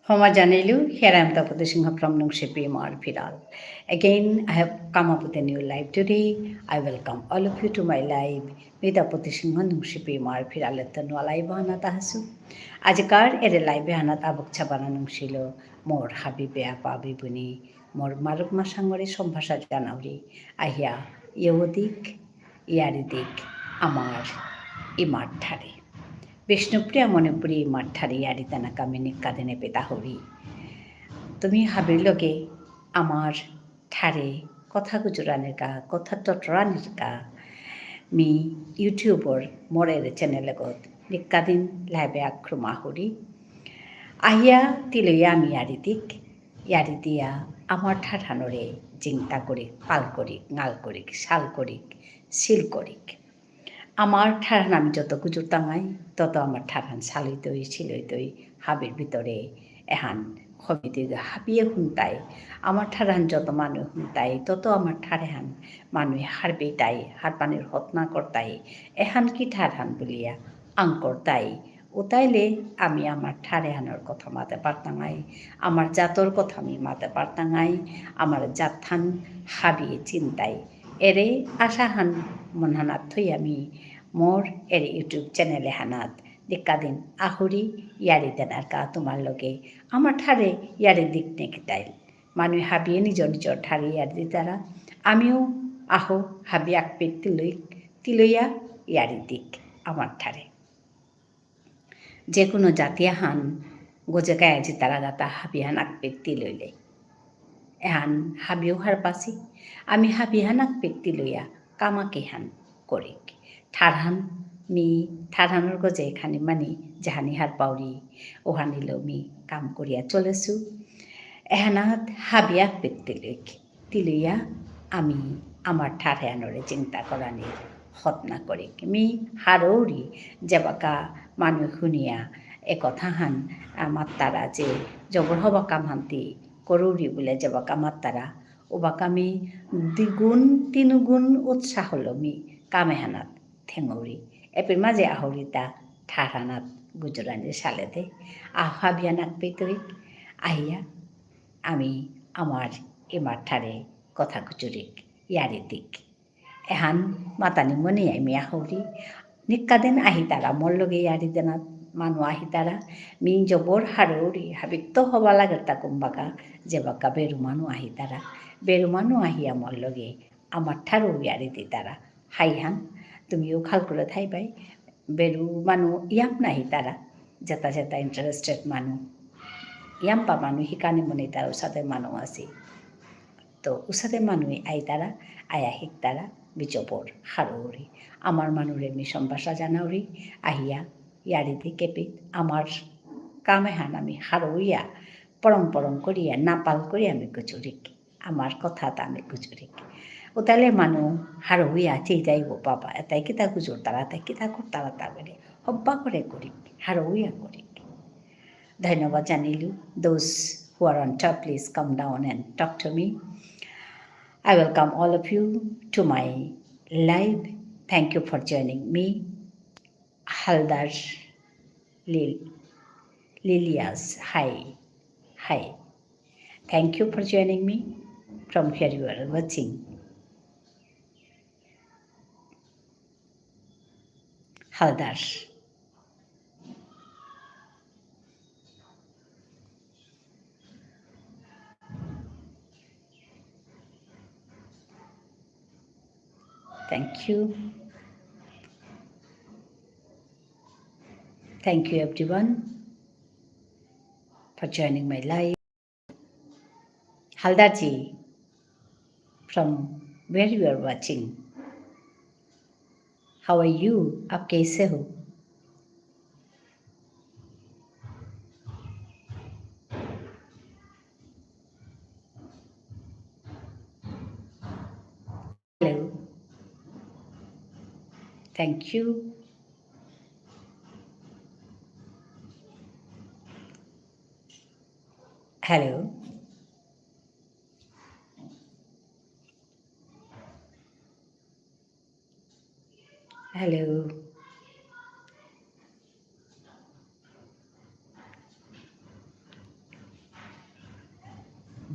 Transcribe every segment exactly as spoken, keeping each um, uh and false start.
হমা জানাইলু, here I am Tapati Singha from Nungshipi Imar Phiral. Again, I have come up with a new live today. I welcome all of you to my live. Me Tapati সিংহ নুংশিপি ইমার ফিরালেত্ত নুয়া live আহানাত আহাসু। আজিকার এরে live আহানাত আবক চাবানা নুংশিল মোর হাবি বেয়াপা বিবুনি, মোর মারুপ মাসাঙরে সম্ভাষা জানাউরি। আহিয়া, ইয়ৌদিক, ইয়ারি দিক, আমার ইমার ঠারে। বিষ্ণুপ্রিয়া মণিপুরী ইমার ঠারে ইয়ারি দেনাকা মি নিকাদিন এপেইত আহুরি। তুমি হাবির লগে আমার ঠারে কথা গুজরানির কা, কথা টটরানির কা, মি YouTubeর মোর এরে channel এগত নিকাদিন live এ আক্রমা আহুরি। আহিয়া তিলয়া মি ইয়ারি দিক, ইয়ারি দিয়া আমার ঠারহানরে জিংতা করিক, পাল করিক, ঙাল করিক, সাল করিক, সিল করিক। আমার ঠারহান আমি যত গুজুরতাঙাই, তত আমার ঠারহান সালইতই, সিলইতই, হাবির ভিতরে এহান খমিতই হাবিয়ে হুনতাই। আমার ঠারহান যত মানু হুনতাই, তত আমার ঠারহান মানু হারপেইতাই, হারপানির হতনা করতাই। এহান কি ঠারহান বুলিয়া আঙ করতাই। উতাইলে আমি আমার ঠারহানর কথা মাতে পারতাঙাই, আমার জাতর কথা আমি মাতে পারতাঙাই, আমার জাতহান হাবিয়ে চিনতাই। এরে আশাহান মনহানাত থই আমি মোর এরে YouTube channel এহানাত দিকাদিন আহুরি ইয়ারি দেনার কা তোমার লগে আমার ঠারে ইয়ারি দিক নেকিতাইল। মানু হাবিয়ে নিজ নিজর ঠারে ইয়ারি দিতারা। আমিও আহো হাবি আকপেইত তিলই, তিলইয়া ইয়ারি দিক আমার ঠারে। যে কোনো জাতি আহান গজে কায়া জিতারা গাতা হাবিহান আকপেইত তিলইলে। এহান হাবিও হারপাসি, আমি হাবিহান আকপেইত তিলইয়া কামাকিহান করিক। ঠারহান মি, ঠারহানর গজে খানি মানি যেহানি হারপাউরি, ওহানিলো মি কাম করিয়া চলেসু। এহানাত হাবি আকপেইত তিলইক। তিলইয়া আমি আমার ঠারহানরে জিংতা করানির হতনা করিক। মি হারৌরি যেবাকা মানু হুনিয়া এ কথাহান, আ, মাত্তারা যে জবর হবা কামহান তি করৌরি বুলে যেবাকা মাত্তারা, ওবাকা মি দ্বিগুণ তিনগুণ উৎসাহলো মি কামেহানাত থেঙৌরি। এপেই মাঝে আহুরিতা ঠারহানাত গুজরানি সালেদে। আহ হাবিহান আকপেইত তিলইক, আহিয়া আমি আমার ইমার ঠারে কথা গুজুরিক, ইয়ারি দিক। এহান মাতানি মনে আই মি আহুরি। নিকাদিন আহিতারা মোর লগে ইয়ারি দেনাত মানু আহিতারা। মি জবর হারৌরি, হাবিত্ত হবা লাগের তা কুম্বাকা, যেবাকা বেরু মানু আহিতারা। বেরু মানু আহিয়া মোর লগে আমার ঠারো ইয়ারি দিতারা। হাইহান, তুমিও খাল করে থাইবাই। বেরু মানু ইয়াম না আহিতারা, যেতা যেতা interested মানু। ইয়াম্পা মানু হিকানি মনে তার উসাদে মানু আসি। তো উসাদে মানু আইতারা, আয়া হিকতারা, মি জবর হারৌরি। আমার মানুরে মি সম্ভাষা জানাউরি, আহিয়া, ইয়ারি দিক এপেইত, আমার কামেহান আমি হারৌইয়া, পরং পরং করিয়া, নাপাল করিয়া আমি গুজুরিক। আমার কথাতা আমি গুজুরিক। উতালে মানু হারৌইয়া চেইতাই গো বাবা, এতাই কিতা গুজুরতারা, এতাই কিতা করতারা তা বুলে। হব্বা করে করিক, হারৌইয়া করিক। ধন্যবাদ জানিলু। Those who are on top, please come down and talk to me. I welcome all of you to my live. Thank you for joining me. Haldar Lil-, Lilias, hi. Hi. Thank you for joining me from where you are watching. Haldar. Thank you. Thank you everyone for joining my live. Haldarji, from where you are watching? How are you? आप कैसे हो? Hello. Thank you. Hello. Hello.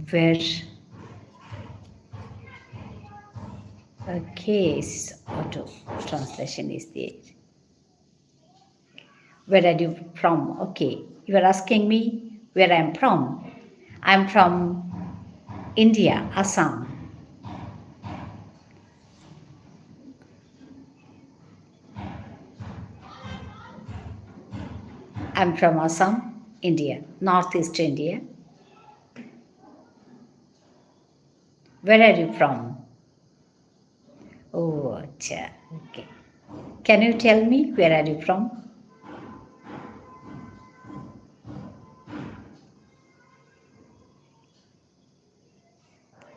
Where? Okay, s-, auto translation is there. Where are you from? Okay, you are asking me where I am from. I am from India, Assam. I'm from Assam, India, Northeast India. Where are you from? Oh, আচ্ছা, okay. Can you tell me where are you from?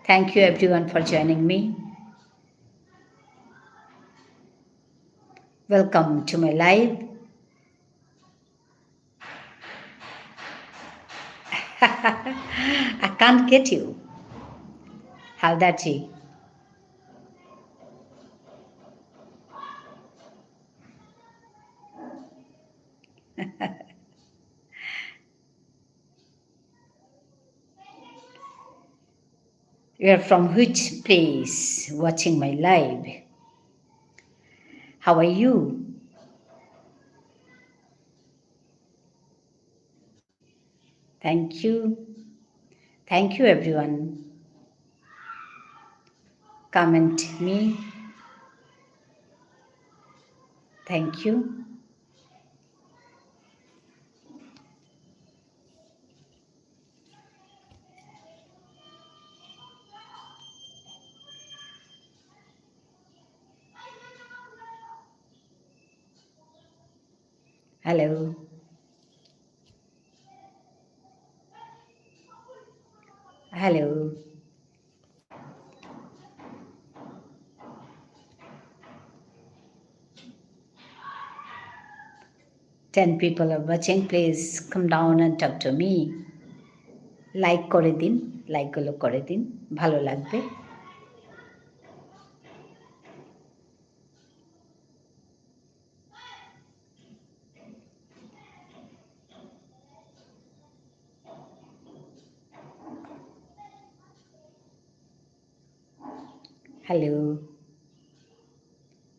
Thank you everyone for joining me. Welcome to my live. I can't get you. Howdar ji? You are from which place watching my live? How are you? Thank you. Thank you, everyone. Comment me. Thank you. Hello. Hello. Ten people are watching, please come down and talk to me. Like করে দিন, like গুলো করে দিন, ভালো লাগবে। Hello.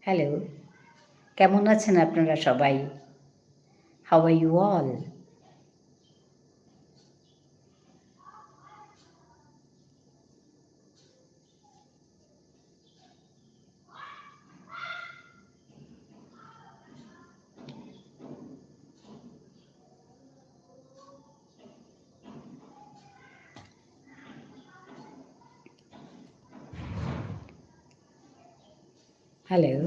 Hello. কেমন আছেন আপনারা সবাই? How are you all? Hello.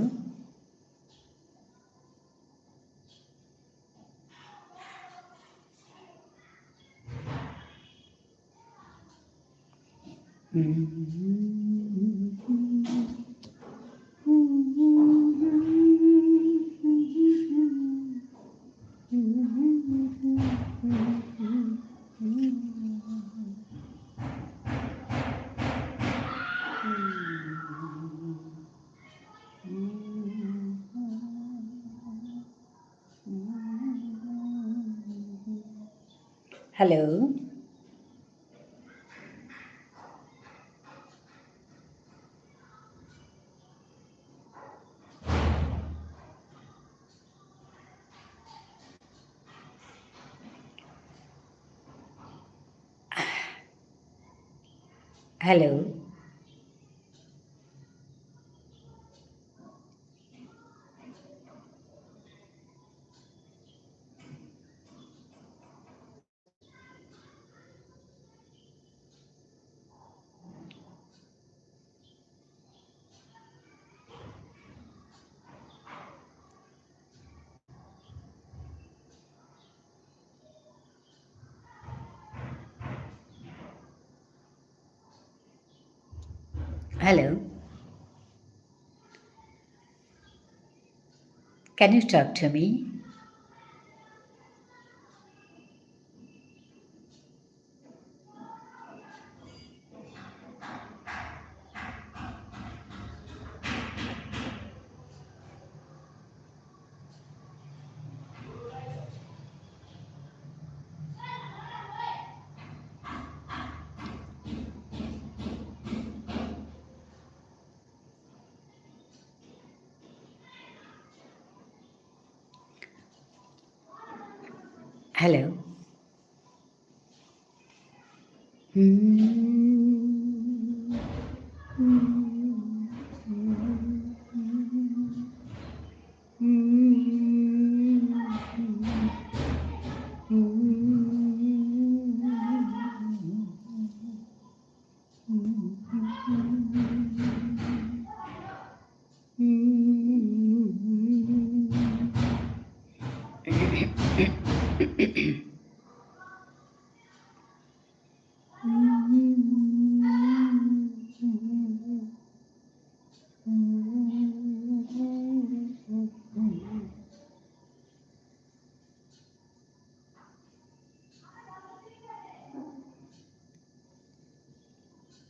Hello. Hello. Hello. Can you talk to me? Hello.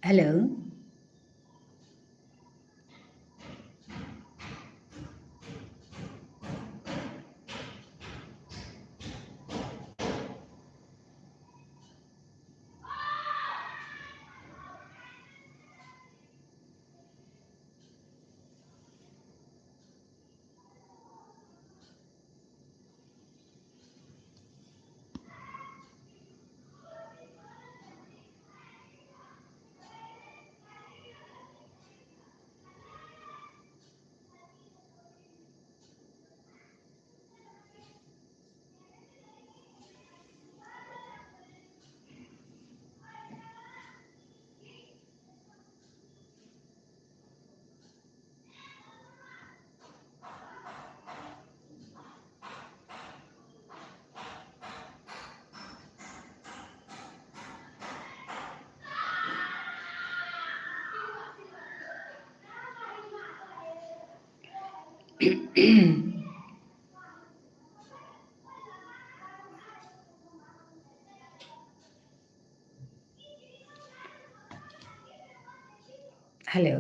Hello. Hello.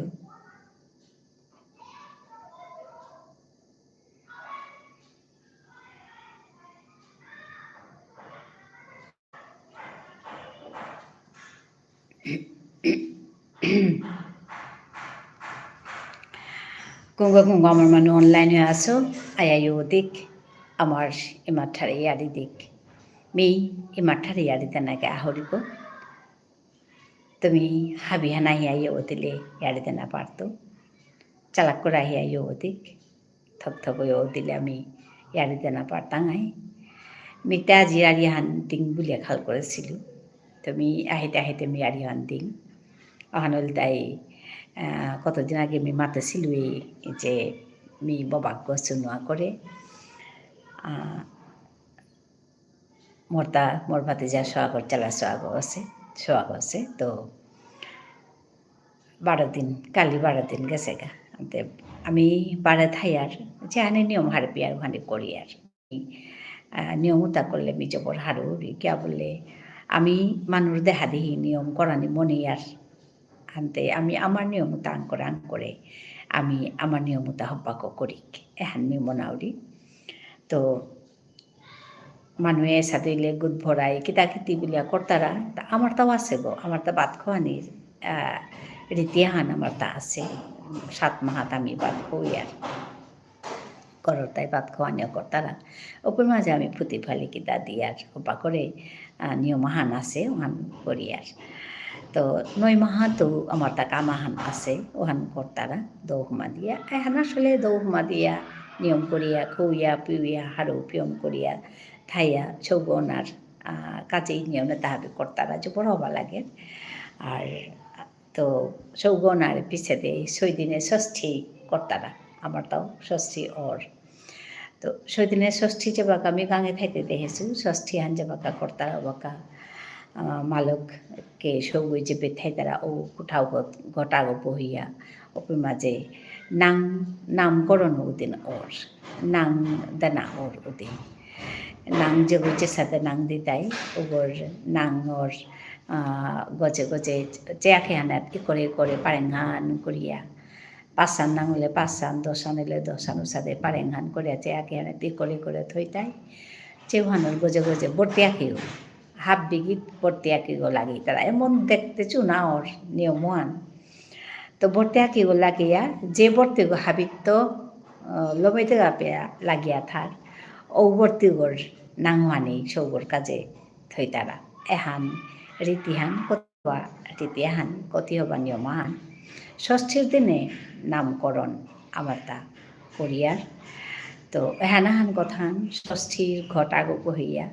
কুঙগ কুঙগ আমার মানু online এ আসো, আয়া য়ৌ দিক, আমার ইমার ঠারে য়ারি দিক। মি ইমার ঠারে য়ারি দেনাকে আহরিব। তুমি হাবিহান আহিয়া য়ৌ দিলে য়ারি দেনা পারতৌ। চালাক করে আহিয়া য়ৌ দিক। থক থক য়ৌ দিলে আমি য়ারি দেনা পারতাঙাই। মিতা আজি য়ারি হান দিং বুলিয়া খাল করেসিলু। তো মি আহিতে আহিতে মি য়ারি হান দিং। অহান ইলতাই, আহ, কতদিন আগে মি মাতেসিলু এই যে মি ববাগ গসু নুয়া করে। আহ, মোরতা, মোর ভাতিজা সোয়াগর, চালা সোয়াগ আসে, সোয়াগ আসে। তো বারো দিন, কালি বারো দিন গেসেগা। আনতে আমি বারে থাইয়ার, যেহানে নিয়ম হারপিয়ার, ওহানে করিয়ার। আহ, নিয়ম উতা করলে মি জবর হারৌ, কিয়া বুললে, আমি মানুর দেহা দেহি নিয়ম করানি মনেইয়ার। আনতে আমি আমার নিয়ম উতা আঙকরে আঙকরে, আমি আমার নিয়ম উতা হব্বাকো করিক। এহান মি মনাউরি। তো মানুয়ে এসাদে ইলে গুদ ভরাই, কিতা কিতি বুলিয়া করতারা, তা আমারতাও আসে গো, আমারতা ভাত খোয়ানির, আহ, রীতি আহান আমারতা আসে, সাত মাহাত আমি ভাত খোয়ার, করতাই ভাত খোয়ানিও করতারা, ওপর মাঝে আমি ফুতি ফালি কিতা দিয়ার, ওপা করে, আহ, নিয়ম আহান আসে, ওহান করিয়ার। তো নয় মাহাতও আমারতা কাম আহান আসে, ওহান করতারা, দৌ হুমা দিয়া। এহান আসলে দৌ হুমা দিয়া, নিয়ম করিয়া, খুইয়া, পিউয়া, হারৌ পিয়ম করিয়া, থাইয়া, সৌগনার, আহ, কাজে নিয়মে তাহাবি করতারা, জবর হবা লাগে। আর তো সৌগনার পিছেদে ছয় দিনে ষষ্ঠী করতারা, আমারতাও ষষ্ঠী অর। তো ছয় দিনে ষষ্ঠী যেবাকা আমি গাঙে থাইতে দেহেসু, ষষ্ঠী হান যেবাকা করতারা ওবাকা, আহ, মালককে সৌগই যেবে থাইতারা ও কুঠাও গত-, গটাগো বহিয়া, ওপি মাঝে নাং, নামকরণ উদিন অর, নাং দানা অর উদিন। নাং যেগো যেসাদে নাং দিতাই, ওগর নাং অর, আহ, গজে গজে, চেয়াকে হানাত ইকরে ইকরে পারেংহান করিয়া, পাঁচহান নাঙলে পাঁচহান, দশহান ইলে দশহান, উসাদে পারেংহান করিয়া চেয়াকে হানাত ইকরে ইকরে থইতাই। চেউহানর গজে গজে বর্তি আঁকিও, হাব্বিগিত বর্তি আঁকিগো লাগিতারা। এমন দেখতে চুনা অর নিয়মহান। তো বর্তি আঁকিগো লাগিয়া, যে বর্তিগো হাবিত তো, আহ, লবাইতে গাপেয়া লাগিয়া থার, ও বর্তিগর নাঙহানি সৌগর কাজে থইতারা। এহান রীতিহান কতি হবা, রীতি এহান কতি হবা নিয়ম আহান। ষষ্ঠীর দিনে নামকরণ আমারতা করিয়ার। তো এহান আহান কথান ষষ্ঠীর ঘট আগো কহিয়া,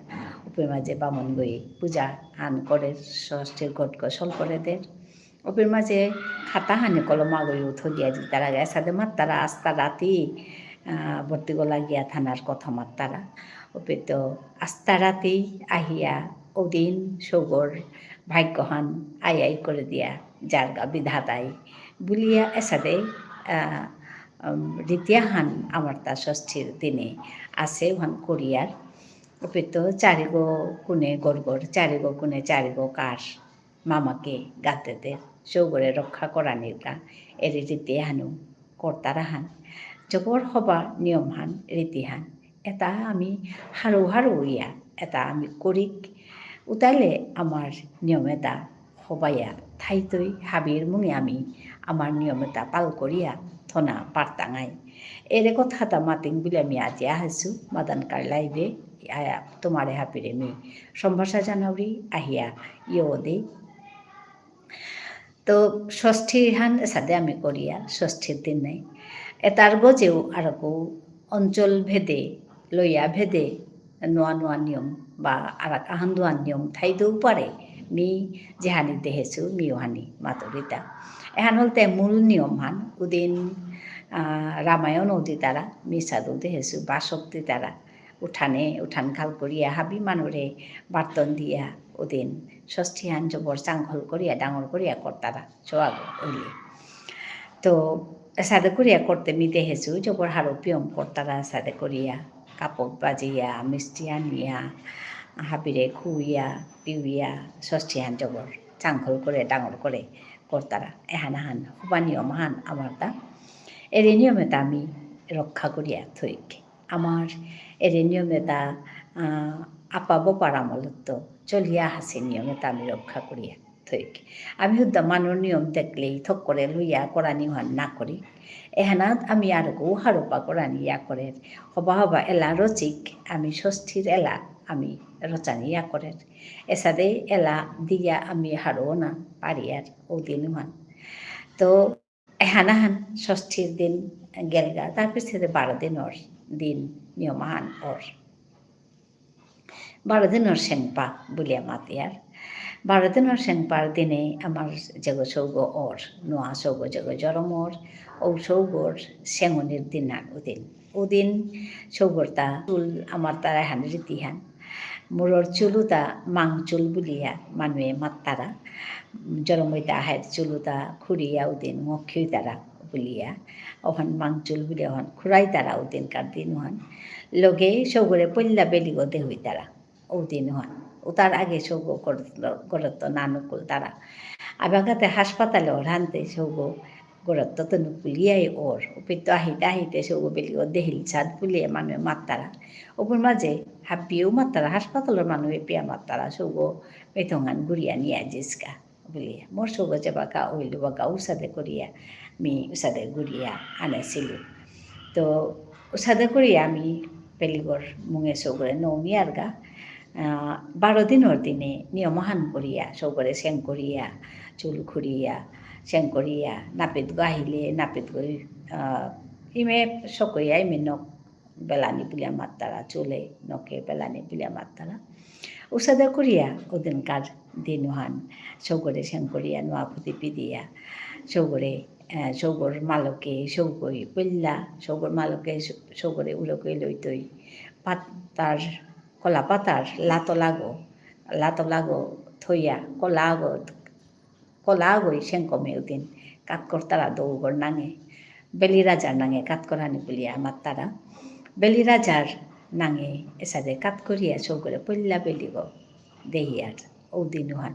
উপের মাঝে বামুনগই পূজা আন করে ষষ্ঠীর ঘট গোসল করে দের। ওপের মাঝে খাতা হানি কলম আগই উঠো দিয়া দিতারা, এসাদে মাত্তারা আস্তা রাতি, আহ, ভর্তি গলা গিয়া থানার কথা মাত্তারা। ওপে তো আস্তা রাতি আহিয়া ওদিন সৌগর ভাগ্যহান আই আই করে দিয়া যারগা বিধাতাই বুলিয়া এসাদে, আহ, উম, রীতিয়াহান আমারতা ষষ্ঠীর দিনে আছে ওহান করিয়ার। ওপে তো চারিগো কোণে গড়গড়, চারিগো কোণে চারিগো কার মামাকে গাতেদের, সৌগরে রক্ষা করানিরকা, এরে রীতি হানু করতারা হান। জবর হবা নিয়ম হান, রীতি হান। এতা আমি হারৌ হারৌ ইয়া, এতা আমি করিক। উতাইলে আমার নিয়ম এতা হবাইয়া থাইতই, হাবির মুঙে আমি আমার নিয়ম এতা পাল করিয়া থনা পারতাঙাই। এরে কথাতা মাতিং বুলে আমি আজি আহেসু, মাদান কার লাইবে, আয়া, তোমারে হাবিরে মি সম্ভাষা জানাউরি, আহিয়া, ইয়ো দে। তো ষষ্ঠী হান এসাদে আমি করিয়া, ষষ্ঠীর দিনে। এতার গজেও আরকো অঞ্চল ভেদে, লয়া ভেদে, নোয়া নোয়া নিয়ম বা আরাক আহান দুহান নিয়ম থাইতেও পারে। মি যেহানি দেহেসু, মি ওহানি মাতুরিতা। এহান হলতে মূল নিয়ম হান, উদিন, আহ, রামায়ণ উদিতারা, মি সাধু দেহেসু, বাসক দিতারা। উঠানে, উঠান খাল করিয়া হাবি মানুরে বার্তন দিয়া উদিন ষষ্ঠীহান জবর চাংখল করিয়া ডাঙর করিয়া করতারা সোয়াগ অইলে। তো এসাদে করিয়া করতে মি দেহেসু জবর হারৌ পিয়ম করতারা এসাদে করিয়া কাপড় বাজিয়া মিষ্টি আনিয়া হাবিরে খুইয়া পিউইয়া ষষ্ঠীহান জবর চাংখল করে ডাঙর করে করতারা। এহান আহান হবা নিয়ম আহান আমারতা। এরে নিয়ম এতা আমি রক্ষা করিয়া থইক। আমার এরে নিয়ম এতা, আহ, আপা বপার আমলত্ত চলিয়া আহেসে নিয়ম এতা আমি রক্ষা করিয়া থইক। আমি হুদ্দা মানুর নিয়ম দেখলেই থক করে লইয়া করানি ওহান না করি। এহানাত আমি আরকো হারৌপা করানি ইয়া করের। হবা হবা এলা রচিক, আমি ষষ্ঠীর এলা আমি রচানি ইয়া করের। এসাদে এলা দিয়া আমি হারৌ না পারিয়ার ওদিন ওহান। তো এহান আহান ষষ্ঠীর দিন গেলগা, তার পিছে বারো দিনর দিন নিয়ম আহান অর। বারো দিনর সেংপা বুলিয়া মাতিয়ার। বারো দিনর সেংপার দিনে আমার যেগো সৌগো অর, নোয়া সৌগো যেগো জরম অর, ও সৌগোর সেঙনির দিন আর ওদিন। ওদিন সৌগোরতা চুল আমার তারা হান রীতি হান। মুরর চুলুতা মাংচুল বুলিয়া মানুয়ে মাত্তারা। জরমইতা আহের চুলুতা খুরিয়া উদিন মক্ষিতারা বুলিয়া। ওহান মাংচুল বুলিয়া ওহান খুরাইতারা উদিন কার দিন ওহান। লগে সৌগরে পল্লা বেলিগো দেহুইতারা উদিন ওহান। উতার আগে সৌগো গরত-, গরত্ত নানুকুল তারা। আবাগাতে হাসপাতালে ওরানতে সৌগো গরত্ত তনু পুলিয়াই ওর। উপিত আহিতে আহিতে সৌগো বেলিগো দেহিল সাদ পুলিয়া মানুয়ে মাত্তারা। ওপর মাঝে হাবিও মাত্তারা, হাসপাতালর মানুয়ে পিয়া মাত্তারা, সৌগো মেথঙান গুরিয়া নিয়া জিসকা। বুলিয়া, মোর সৌগো যেবাকা অইল বাকা উসাদে করিয়া, মি উসাদে গুরিয়া আনেসিলু। তো উসাদে করিয়া আমি বেলিগর মুঙে সৌগরে নৌনিয়ারগা, আহ, বারো দিনর দিনে নিয়ম আহান করিয়া, সৌগরে সেং করিয়া, চুল খুরিয়া, সেং করিয়া, নাপিতগো আহিলে, নাপিতগই, আহ, ইমে সকইয়া ইমে নখ বেলানি বুলিয়া মাত্তারা, চুলে নখে বেলানি বুলিয়া মাত্তারা। উসাদে করিয়া ওদিনকার দিন ওহান সৌগরে সেং করিয়া নোয়া ফুতি পিদিয়া, সৌগরে, আহ, সৌগর মালকে, সৌগই পল্লা, সৌগর মালকে, সৌ-, সৌগরে উলকে লইতই। পাতার, কলা পাতার, লাতলাগো, লাতলাগো থইয়া, কলাগো কলা আগই সেংকমে উদিন কাত করতারা দৌগর নাঙে, বেলি রাজার নাঙে কাত করানি বুলিয়া মাত্তারা। বেলি রাজার নাঙে এসাদে কাত করিয়া সৌগরে পল্লা বেলিগো দেহিয়ার ঔদিন উহান।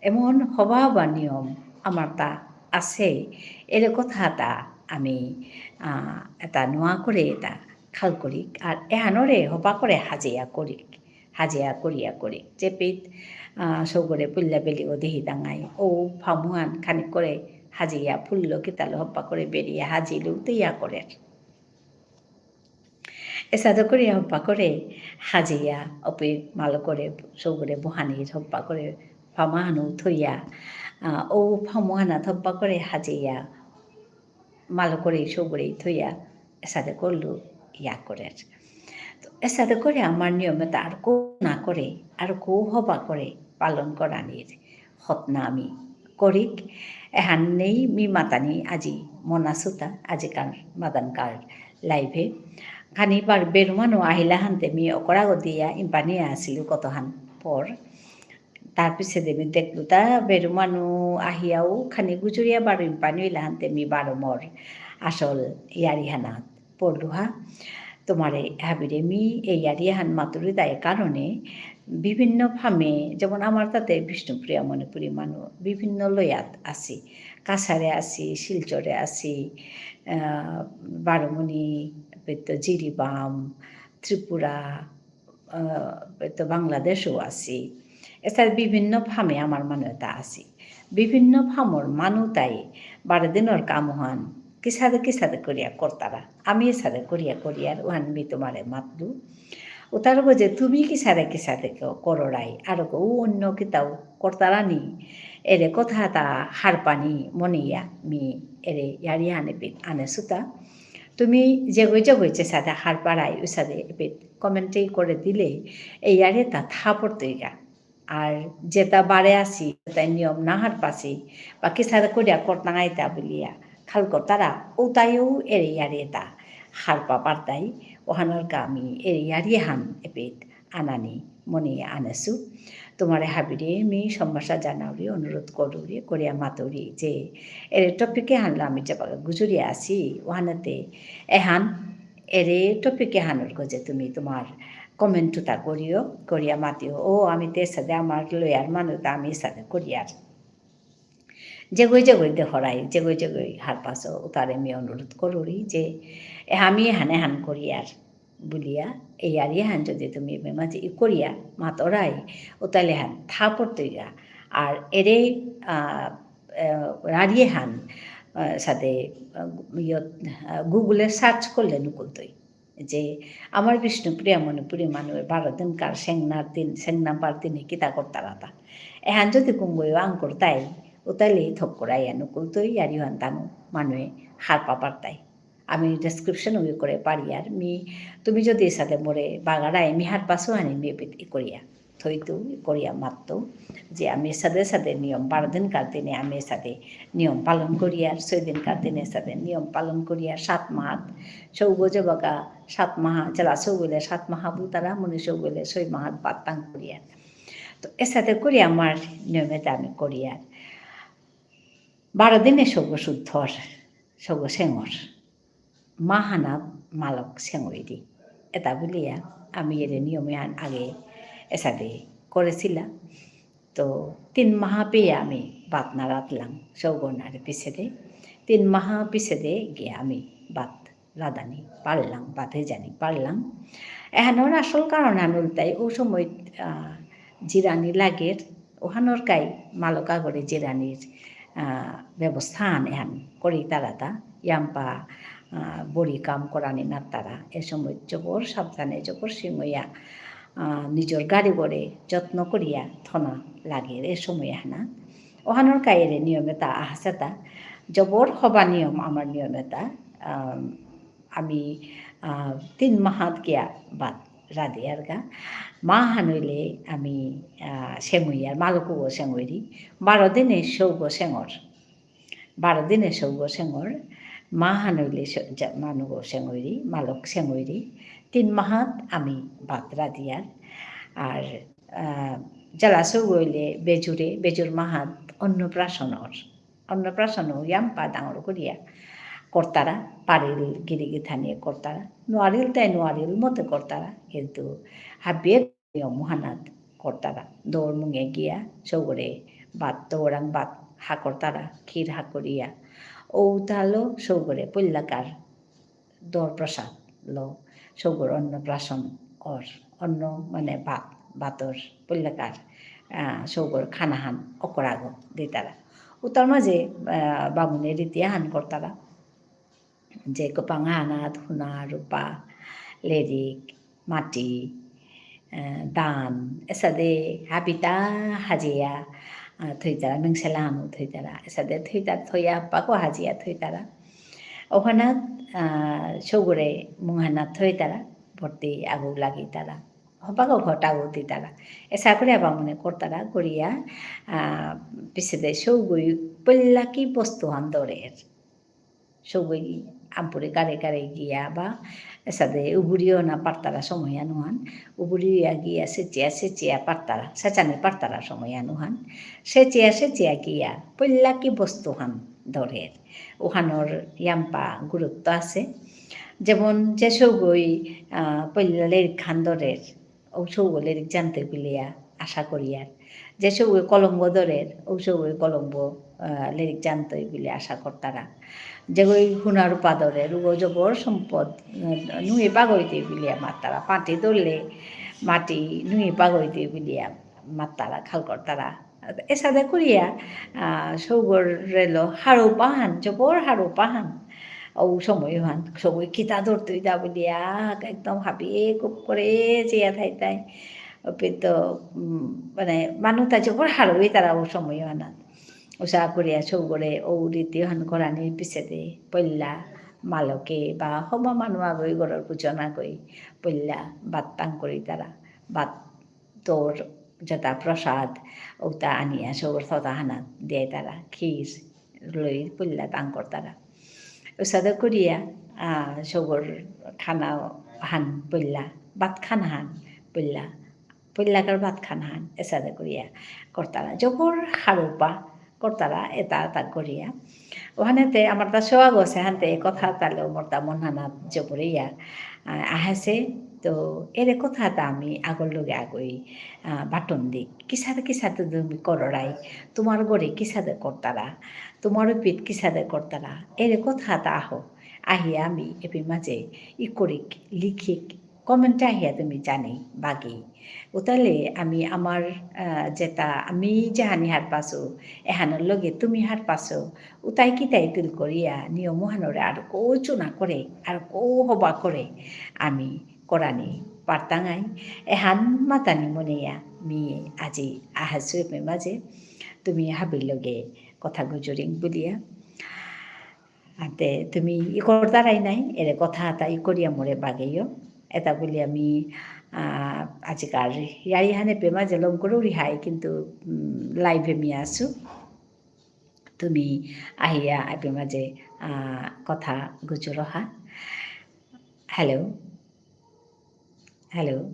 এমন হবা হবা নিয়ম আমারতা আছে, এরে কথাতা আমি, আহ, এতা নোয়া করে এতা খাল করিক, আর এহানরে হবা করে হাজিয়া করিক। হাজিয়া করিয়া করি। চেপিত, আহ, সৌগরে পল্লা বেলিগো দেহি দাঙাই। ও ফামুহান খানিক করে হাজিয়া ফুললো কিতালো হবা করে বেরিয়া হাজিলু তৈয়া করের। এসাদে করে হব্বা করে হাজিয়া, অপি মালো করে সৌগরে বহানি হব্বা করে ফামাহানু থইয়া, আহ, ও ফামুহানা হব্বা করে হাজিয়া, মালো করে সৌগরে থইয়া, এসাদে করলু ইয়া করে। তো এসাদে করে আমার নিয়মে তো আর কো না করে, আর কো হবা করে পালন করানির হতনা আমি করিক। এহান নেই মি মাতানি আজি মনাসুতা, আজিকার মাদানকার live এ। খানি বার বেরুমানো আহিলা হানতে মি অকরাগো দিয়া ইম্পানি আসিলু কতহান পর। তার পিছে দেবী দেখলু তা বেরুমানো আহিয়াও খানি গুজুরিয়া বারো ইম্পানি ইলা হানতে মি বারো মোর আসল ইয়ারি হানাত পড়লুহা। তোমারে হাবিরে মি এই ইয়ারি হান মাতুরি দায় কারণে বিভিন্ন ফামে, যেমন আমার তাতে বিষ্ণুপ্রিয়া মণিপুরী মানু বিভিন্ন লয়াত আছি, কাছাড়ে আছি, শিলচরে আছি, আহ, বারোমণি, পেতো জিরিবাম, ত্রিপুরা, আহ, পেতো বাংলাদেশও আছি। এছাড়া বিভিন্ন ফামে আমার মানু এতা আছি। বিভিন্ন ফামর মানু তাই বারো দিনর কামহান কিসাদে কিসাদে করিয়া করতারা। আমি এসাদে করিয়া করিয়ার ওহান মি তোমারে মাতলু। উতার গজে তুমি কিসাদে কিসাদে ক-, কররাই, আর কো অন্য কিতাও করতারানি, এরে কথা তা হারপানি মনিয়া মি এরে ইয়ারি হানে পিত আনে সুতা। তুমি যেগই যেগই চেসাদে হারপারাই উসাদে এপিত comment এই করে দিলে এই ইয়ারি তা থা পড়তইগা। আর যেতা বারে আসি, যেতা নিয়ম না হারপাসি, বা কিসাদে করিয়া করতাঙাইতা বুলিয়া, খাল করতারা, উতাইও এরে ইয়ারি এতা হারপা পারতাই, ওহানর কা আমি এরে ইয়ারি হান এপিত আনানি মনে আনেসু। তোমারে হাবিরে মি সম্ভাষা জানাউরি, অনুরোধ করুরি, করিয়া মাতুরি, যে এরে topic এহানলো আমি যেবাকা গুজুরিয়া আসি, ওহানেতে এহান এরে topic এহানর গজে তুমি তোমার comment উতা করিও, করিয়া মাতিও। ও, আমি তে এসাদে আমার লয়ার মানু তা আমি এসাদে করিয়ার। যেগই যেগই দেহরাই, যেগই যেগই হারপাসো, উতারে মি অনুরোধ করুরি যে, এ, আমি এহান এহান করিয়ার বুলিয়া, এই ইয়ারি হান যদি তুমি এবে মাঝে ই করিয়া মাতরাই, উতালে হান থা পড়তইগা। আর এরে, আহ, আহ, ইয়ারি হান, আহ, সাথে, আহ, ইয়ত, আহ, Google এ search করলে নুকুলতই। যে আমার বিষ্ণুপ্রিয়া মণিপুরী মানুয়ে বারো দিনকার সেংনার দিন, সেংনা বার দিনে কিতা করতারাতা। এহান যদি কুঙ্গই আং করতাই, উতালে থক করাইয়া নুকুলতই, ইয়ারি হান তানু মানুয়ে হারপা পারতাই। আমি description ও ই করে পারিয়ার, মি, তুমি যদি এসাদে মোরে বাগারাই, মি হারপাসু হানি মি এপিত ই করিয়া থইতু, ই করিয়া মাততু, যে আমি এসাদে এসাদে নিয়ম, বারো দিনকার দিনে আমি এসাদে নিয়ম পালন করিয়ার, ছয় দিনকার দিনে এসাদে নিয়ম পালন করিয়ার, সাত মাহাত, সৌগ যেবাকা সাত মাহা, জেলা সৌগ ইলে সাত মাহা বুতারা, মুনি সৌগ ইলে ছয় মাহাত বাত্তাং করিয়ার। তো এসাদে করি আমার নিয়মে তা আমি করিয়ার। বারো দিনে সৌগ শুদ্ধর, সৌগ সেঙর। মাহানাত মালক সেঙইরি। এতা বুলিয়া আমি এরে নিয়মে আন-, আগে এসাদে করেসিলা। তো তিন মাহা পেয়া আমি বাত না রাতলাং, সৌগ নারে পিছেদে। তিন মাহা পিছেদে গিয়া আমি বাত রাদানি পারলাং, বাত হেজানি পারলাং। এহানর আসল কারণ হান ইলতাই ও সময়, আহ, জিরানি লাগের, ওহানর কাই মালক আগরে জিরানির, আহ, ব্যবস্থা আন এহান করিতারাতা, ইয়াম্পা, আহ, বড়ি কাম করানি নাতারা। এ সময় জবর সাবধানে, জবর সিঙইয়া, আহ, নিজর গারিগরে যত্ন করিয়া থনা লাগের এ সময় হানা। ওহানর কাই এরে নিয়ম এতা আহাসেতা, জবর হবা নিয়ম আমার নিয়ম এতা, আহ, আমি, আহ, তিন মাহাত গিয়া বাত রাদিয়ারগা। মাহান ইলে আমি, আহ, সেঙইয়ার, মালকগ সেঙইরি। বারো দিনে সৌগ সেঙর। বারো দিনে সৌগ সেঙর। মাহান ইলে স-, জা-, মানুগ সেঙইরি, মালক সেঙইরি। তিন মাহাত আমি বাত রাদিয়ার। আর, আহ, জেলা সৌগ ইলে বেজুরে, বেজুর মাহাত অন্নপ্রাশন অর। অন্নপ্রাশনও ইয়াম্পা ডাঙর করিয়া করতারা, পারিল গিরি গিথানিয়ে করতারা, নোয়ারিল তাই নোয়ারিল মতে করতারা, কিন্তু হাবিয়ে নিয়ম হানাত করতারা। দৌর মুঙে গিয়া সৌগরে বাত, দৌরাং বাত হা করতারা, ক্ষীর হা করিয়া। ঔতালো সৌগরে পল্লাকার দর প্রসাদ লো, সৌগর অন্নপ্রাশন অর, অন্ন মানে বাত, বাতর পল্লাকার, আহ, সৌগর খানাহান অকরাগো দিতারা। উতার মাঝে, আহ, বামুনে রীতি আহান করতারা, যে কপাং আহানাত হুনা, রূপা, লেরিক, মাটি, আহ, ধান, এসাদে হাবিতা হাজিয়া, আহ, থইতারা, মেংসেলাহানউ থইতারা, এসাদে থইতারা, থইয়া পাকো হাজিয়া থইতারা। ওহানাত, আহ, সৌগরে মুঙহানাত থইতারা, ভর্তি আগু লাগিতারা। হবাগো ঘটাগো দিতারা। এসা করে আবার মনে করতারা, করিয়া, আহ, পিছেদে সৌগই পল্লাকি বস্তুহান ধরের। সৌগই আমপুরে কারে কারে গিয়া বা এসাদে উবুরিও না পারতারা সময় আনুহান, উবুরিয়া গিয়া সেচিয়া সেচিয়া পারতারা, সেচানি পারতারা সময় আনুহান, সেচিয়া সেচিয়া গিয়া পল্লাকি বস্তুহান ধরের। ওহানর ইয়াম্পা গুরুত্ব আছে। যেমন যে সৌগই, আহ, পল্লা লেরিকহান ধরের, ঔ সৌগ লেরিক জানতই বুলিয়া আশা করিয়ার। যে সৌগ কলমগ ধরের, ঔ সৌগ কলমগ, আহ, লেরিক জানতই বুলিয়া আশা করতারা। যেগই হুনা রূপা ধরের, উগ জবর সম্পদ, আহ, নুয়ে পাগইতই বুলিয়া মাততারা। পাটি ধরলে মাটি নুয়ে পাগইতই বুলিয়া মাততারা, খাল করতারা। এসাদে করিয়া, আহ, সৌগর রেলো হারৌপাহান, জবর হারৌপাহান। ঔ সময়হান, সৌগই কিতা ধরতই দা বুলিয়া, একদম হাবিয়ে খুব করে চেয়া থাইতাই। ওপে তো, উম, মানে, মানুতা জবর হারৌইতারা ঔ সময়হানাত। উসা করিয়া সৌগরে ঔ রীতিহান করানির পিছেদে, পল্লা, মালকে বা হবা মানু আগই গরর কুচন আগই, পল্লা, বাত তাং করিতারা, বাত তোর যেতা প্রসাদ, ওতা আনিয়া সৌগর থতাহানাত দেতারা, ক্ষীর লই পল্লা তাং করতারা। উসাদে করিয়া, আহ, সৌগর খানা হান পল্লা, ভাত খানা হান পল্লা, পল্লাকার ভাত খানা হান, এসাদে করিয়া করতারা। জবর হারৌপা, করতারা, এতা এতা করিয়া। ওহানেতে আমার তা সোয়া গছে হানতে এ কথা তালো মোর তা মন হানাত জবরিয়া, আহ, আহেসে। তো এরে কথা তা আমি আগর লগে আগই, আহ, বাটন দিক। কিসাদে কিসাদে তুমি কররাই, তোমার ঘরে কিসাদে করতারা, তোমার পিত কিসাদে করতারা, এরে কথা তা আহো। আহিয়া আমি এপি মাঝে ইকরিক, লিখিক, comment আহিয়া তুমি জানি বাগি। উতালে আমি আমার, আহ, যেতা আমি যেহানি হারপাসু, এহানর লগে তুমি হারপাসু, উতাই কিতাই তিল করিয়া নিয়মহানরে আর কৌ চুনা করে, আর কৌ হবা করে আমি করানি পারতাঙাই। এহান মাতানি মনেয়া মি আজি আহাসু এপি মাঝে, তুমি হাবির লগে কথা গুজুরিং বুলিয়া। আতে তুমি ইকরতারাই নাই, এরে কথা এতা ইকরিয়া মোরে বাগেইও। এতা বুলি আমি, আহ, আজিকার ইয়ারি হানে পেমা যে লম করুরি হাই, কিন্তু, উম, live এ মি আসু। তুমি আহিয়া এপি মাঝে, আহ, কথা গুজুরহা। Hello? Hello?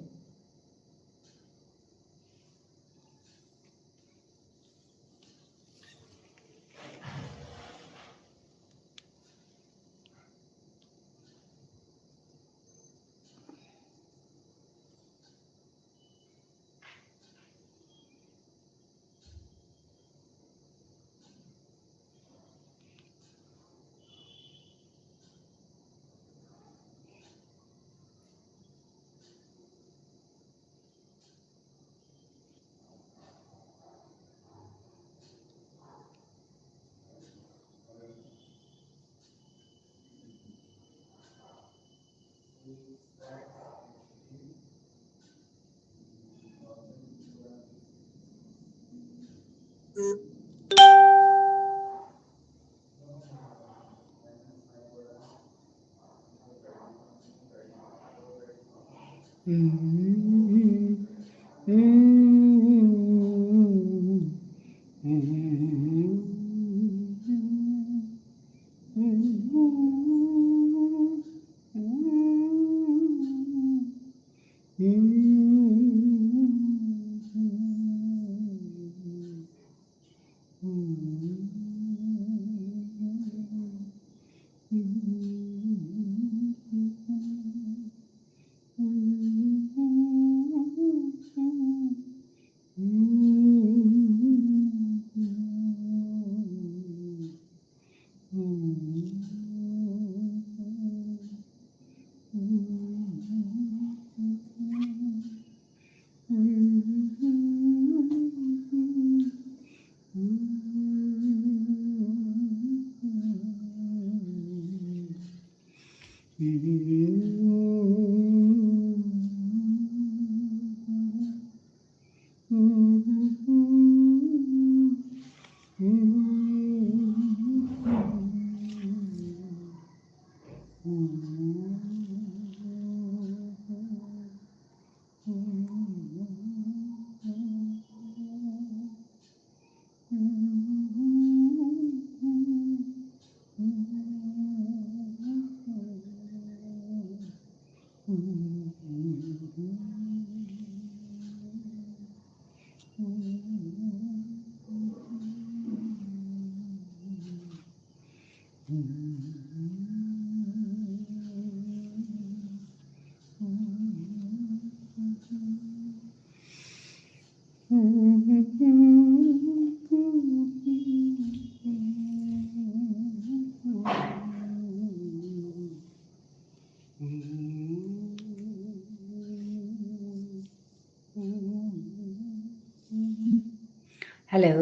Hello.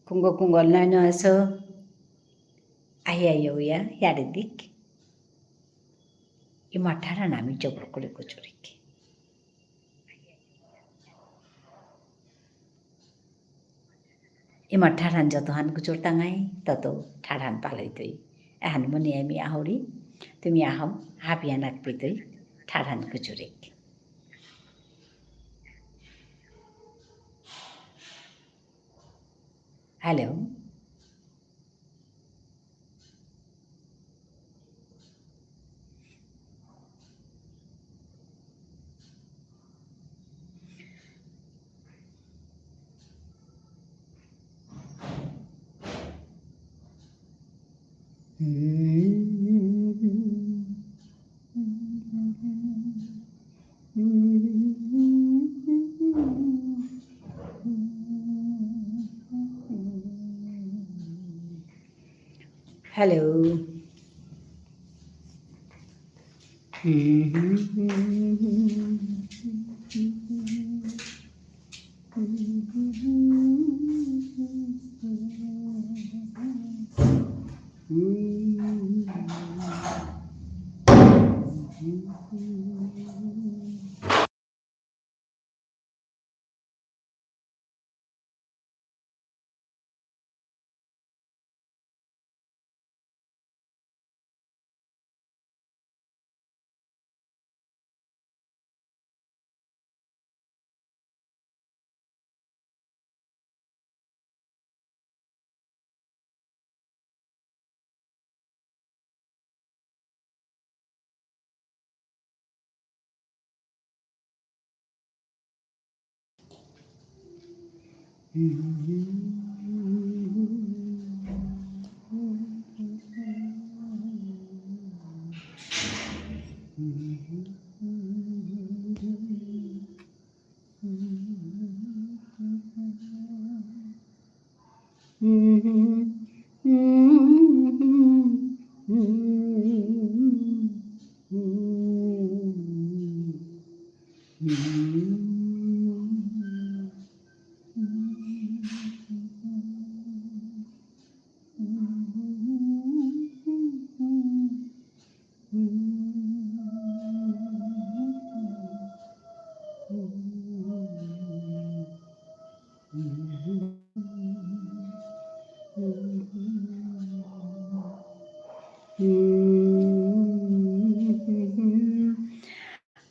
কুঙগ কুঙগ line আসো? আহি আহি ইয়া, ইয়ারি দিক। ইমা ঠারহান আমি জবর করে গুজুরিক। ইমা ঠারহান যতহান গুজুরতাঙাই, তত ঠারহান পালইতই। এহান মনে আমি আহরি, তুমি আহো, হাবিয়া নাকপিতই, ঠারহান গুজুরিক। Hello. Hello.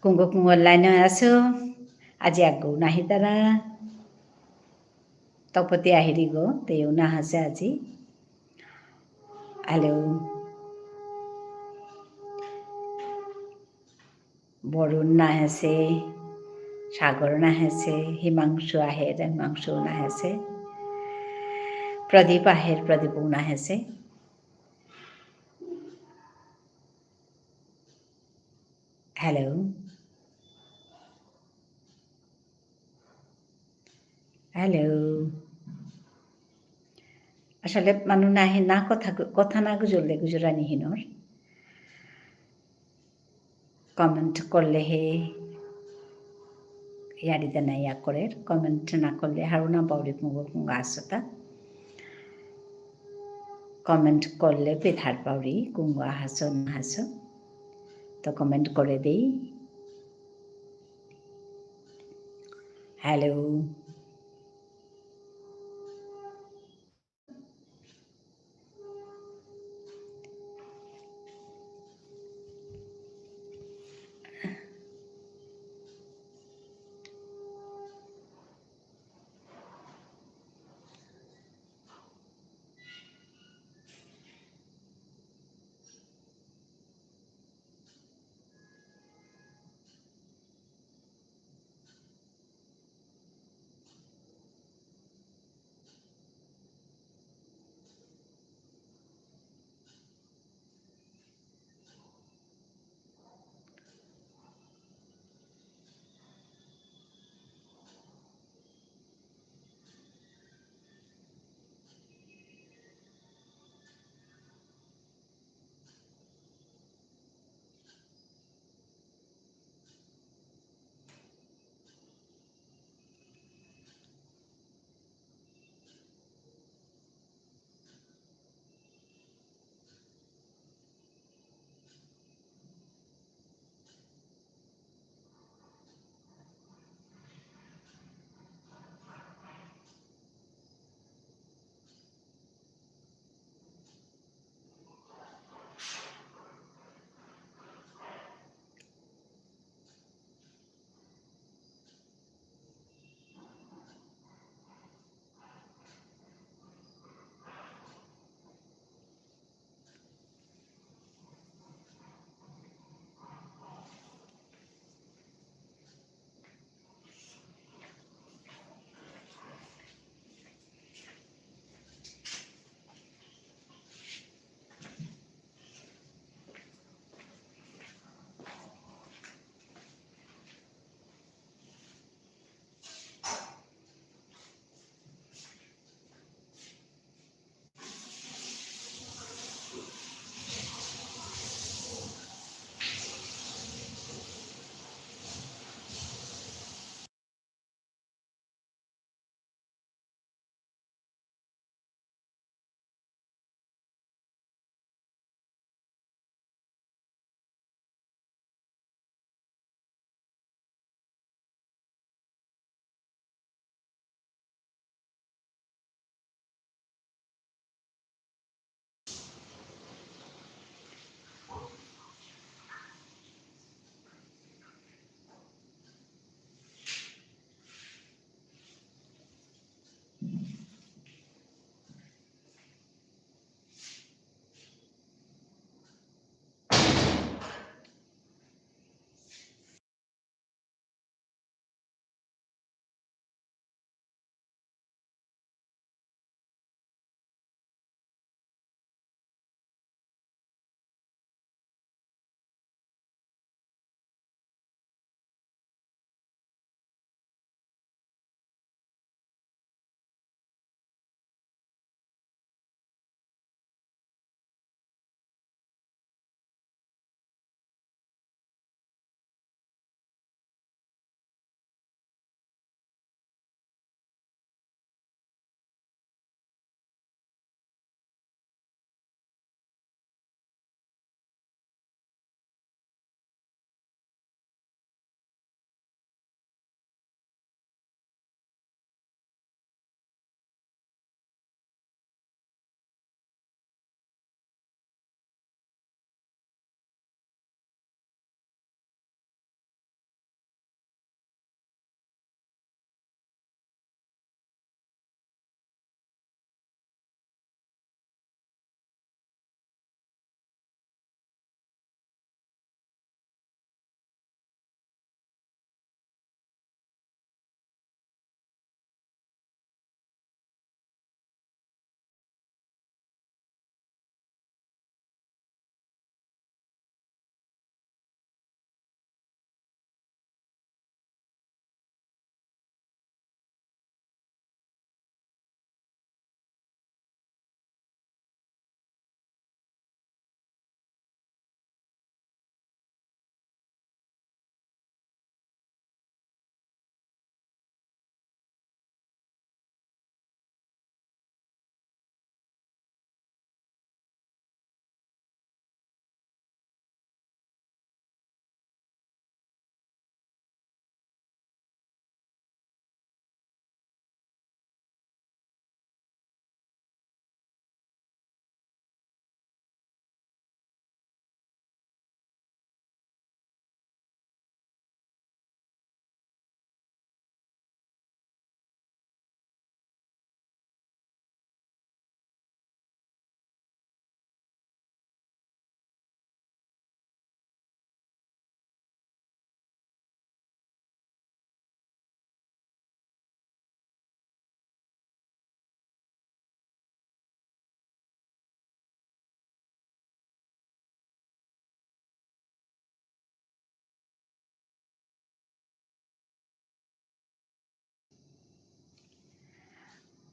কুঙগ কুঙগ line আসো, আজি আগো নাহিতারা। তপতি আহিরিগ, তেও নাহেসে আজি। Hello. বরুণ নাহেসে, সাগর নাহেসে, হিমাংশু আহের, হিমাংশু নাহেসে, প্রদীপ আহের, প্রদীপও নাহেসে। Hello. Hello. আসলে মানু নাহে না কথা, কথা না গুজরলে গুজরানি হিনর। Comment করলে হে ইয়ারি দেনা ইয়া করের। Comment না করলে হারৌ না পাউরি কুঙগ কুঙগ আসো তা। Comment করলে পেথার পাউরি কুঙগ আহেসো না আহেসো। তো comment করে দেই। Hello.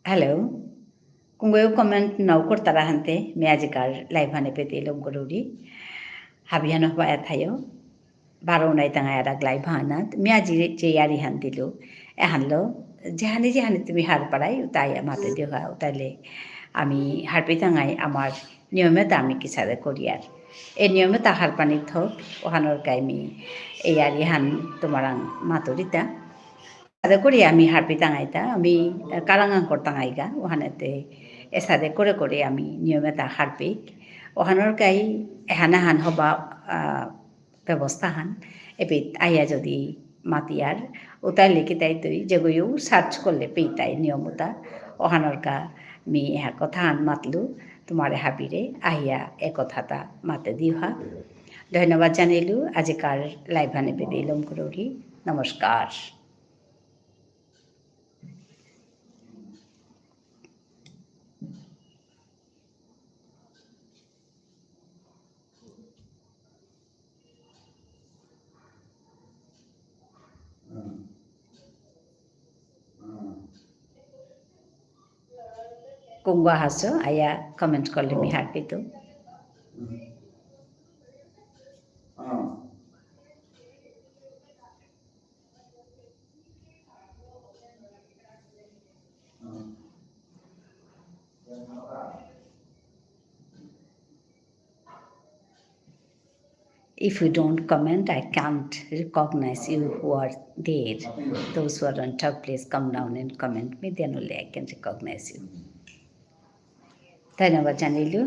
Hello. কুঙগয়ো comment নাও করতারা হানতে, মি আজিকার live হানে পেতে লম করুরি। হাবিহান হবা এথায়ো। বারো নাই তাঙাই আরাক live হানাত। মি আজি যে ইয়ারি হান দিলু। এহানলো, যেহানি যেহানি তুমি হারপারাই, উতাই মাতে দিও হা, উতাইলে। আমি হারপি তাঙাই আমার নিয়মে তা আমি কিসাদে করিয়ার। এ নিয়মে তা হারপানি থক, ওহানর কাই মি, এ ইয়ারি হান তোমারাং মাতুরিতা। সাদে করি আমি হারপি তাঙাইতা, আমি, আহ, কারাঙাং করতাঙাইগা, ওহানেতে এসাদে করে করে আমি নিয়মে তা হারপিক। ওহানর কাই এহান এহান হবা, আহ, ব্যবস্থা হান, এপিত আইয়া যদি মাতিয়ার, উতাই লিখিতাই তুই, যেগইও search করলে পেইতাই নিয়ম উতা, ওহানর কা মি এহা কথা হান মাতলু, তোমারে হাবিরে, আহিয়া এ কথাতা মাতে দিহা। ধন্যবাদ জানিলু, আজিকার live হানে পেতে লম করুরি। নমস্কার। কুঙগ আহাসো, আয়া comment করলে মি হারপিতু। If you don't comment, I can't recognize you who are there. Those who are on top, please come down and comment me, then only I can recognize you. ধন্যবাদ জানিলু।